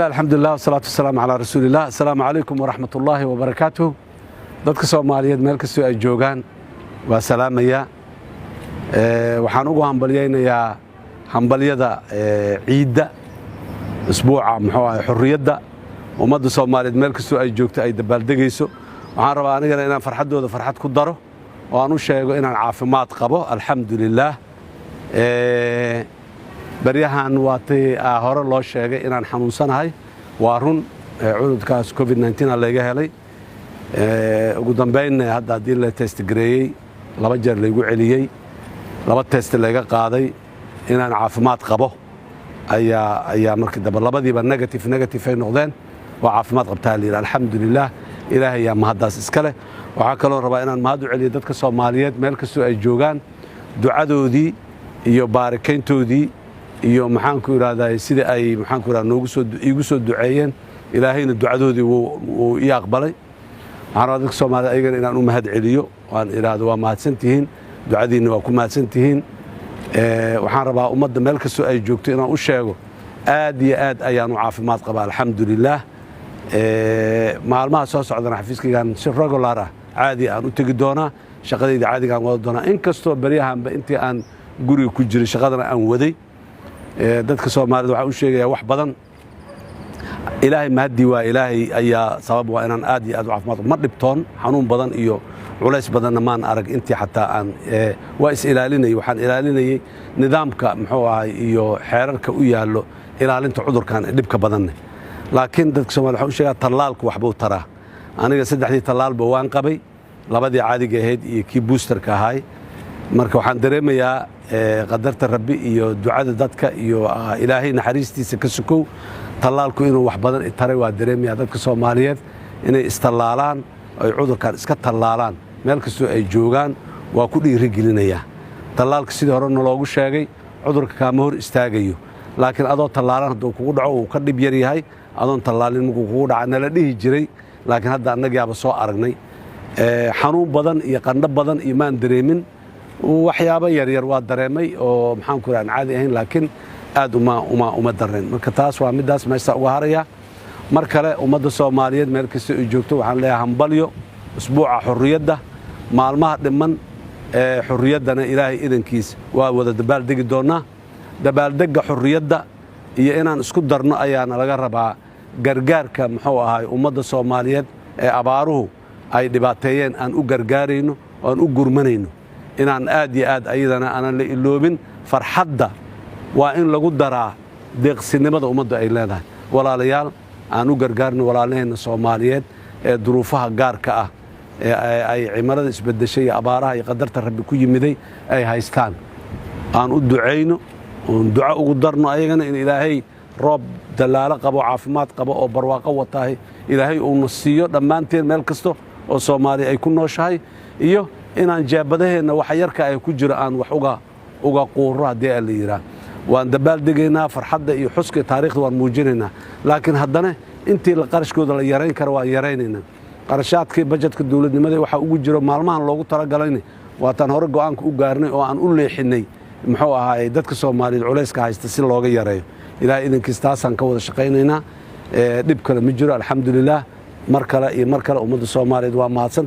Alxamdulilah, wasalaatu wasalaamu calaa rasuulilah. Assalaamu calaykum waraxmat ullaahi wabarakaatuh. Dadka Soomaaliyeed meel kastoo ay joogaan waa salaamayaa. Waxaan ugu hambalyaynayaa hambalyada ciidda, isbuuca, muxuu ahay, xurriyadda. Ummadda Soomaaliyeed meel kastoo ay joogto ay dabaaldegayso. Waxaan rabaa anigana inaan farxaddooda farxad ku daro oo aan u sheego inaan caafimaad qabo, alxamdu lilaah. Baryahan waatay hore loo sheegay inaan xanuunsanahay. Waa run, cudurkaas COVID-19 layga helay. Ugu dambaynna hadda haddii la test gareeyey, laba jeer laygu celiyey, laba test layga qaaday, inaan caafimaad qabo ayaa markii dambe labadiiba negative negative ay noqdeen. Waa caafimaad qabtaa la yidhi, alxamdu lilaah. Ilaahay yaa mahaddaas iska leh. Waxaa kaloo rabaa inaan mahad u celiyo dadka Soomaaliyeed meel kastoo ay joogaan, ducadoodii iyo baarikayntoodii iyo, maxaanku idhahdaa, sidai ay, maxaanku idhahda, noogu soo iigu soo duceeyeen. Ilaahayna ducadoodii wuu ii aqbalay. Waxaan rabaa dadka Soomaaliyed ayagana inaan u mahad celiyo, waan idhaahdo waa mahadsantihiin, ducadiinna waa ku mahadsantihiin. Waxaan rabaa ummadda meel kastoo ay joogto inaan u sheego aad iyo aad ayaan u caafimaad qabaa, alxamdu lilaah. Maalmaha soo socdana xafiiskaygaan si regular ah, caadi aan u tegi doonaa, shaqadayda caadigaan wada doonaa, inkastoo beryahanba intii aan guriga ku jiray shaqadana aan waday. Dadka Soomaalida waxaan u sheegayaa wax badan. Ilaahay mahaddii waa, Ilaahay ayaa sabab waa inaan aad iyo aad u caafimaad. Ma dhibtoon, xanuun badan iyo culays badanna maan arag intii xataa aan waa is ilaalinayay. Waxaan ilaalinayay nidaamka, muxuu ahay, iyo xeerarka u yaallo ilaalinta cudurkan dhibka badanne. Laakiin dadka Somalida waxaan u sheegaa tallaalku waxbuu taraa. Aniga saddexdii tallaalba waan qabay, labadii caadiga ahayd iyo kii boosterka ahaay. Marka waxaan dareemayaa qadarta Rabbi iyo ducada dadka iyo Ilaahay naxariistiisa ka sokow, tallaalku inuu wax badan taray waa dareemaya. Dadka Soomaaliyeed inay istallaalaan, ay cudurkan iska tallaalaan meel kastoo ay joogaan waa ku dhiirigelinayaa. Tallaalka sidii hore naloogu sheegay cudurka kaama hor istaagayo, laakiin adoo tallaalan hadduu kugu dhaco uu ka dhib yar yahay adoon tallaalin markuu kugu dhaca, nala dhihi jiray. Laakiin hadda annagaaba soo aragnay, xanuun badan iyo qandho badan iyo maan dareemin. Waxyaabo yaryar waa dareemay oo, maxaan ku aan caadi ahayn, laakiin aad uma dareen. Marka taas waa middaas meesha uga haraya. Mar kale ummadda Soomaaliyeed meel kasta ay joogto waxaan leeyahay hambalyo usbuuca xorriyadda. Maalmaha dhiman ee xorriyaddana Ilaahay idankiis waa wada dabaaldegi doonnaa. Dabaaldegga xorriyadda iyo inaan isku darno ayaana laga rabaa gargaarka, muxuu ahaay, ummadda Soomaaliyeed ee abaaruhu ay dhibaateeyeen aan u gargaarayno oo aan u gurmanayno, inaan aad iyo aad ayadana aanan la iloobin. Farxadda waa in lagu daraa deeqsinimada ummaddu ay leedahay. Walaalayaal, aan u gargaarno walaalaheenna Soomaaliyeed ee duruufaha gaarka ah ee ay cimilada isbedeshay iyo abaaraha iyo qadarta Rabbi ku yimiday ay haystaan. Aan u ducayno oon duco ugu darno ayagana in Ilaahay roob dallaalo qabo, caafimaad qabo oo barwaaqo wataahay Ilaahay uuna siiyo dhammaanteen meel kasta oo Soomaaliya ay ku nooshahay, iyo inaan jeebadaheenna waxa yarka ay ku jiro aan wax uga quurro. Haddii a la yidhaah, waan dabaaldegaynaa, farxadda iyo xuska taarikhda waan muujinaynaa, laakiin haddana intii qarashkooda la yarayn karo waan yaraynaynaa. Qarashaadkii bajetka dowladnimada waxaa ugu jiro maalmahan loogu talagalayna waataan hore go'aanka u gaarnay oo aan u leexinay, muxuu ahaay, dadka Soomaaliyeed culayska haysta si looga yareeyo. Ilahay idankiis taasaan ka wada shaqaynaynaa. Dhib kale ma jiro, alxamdulilaah. Mar kale iyo mar kale ummadda Soomaaliyeed waa mahadsan.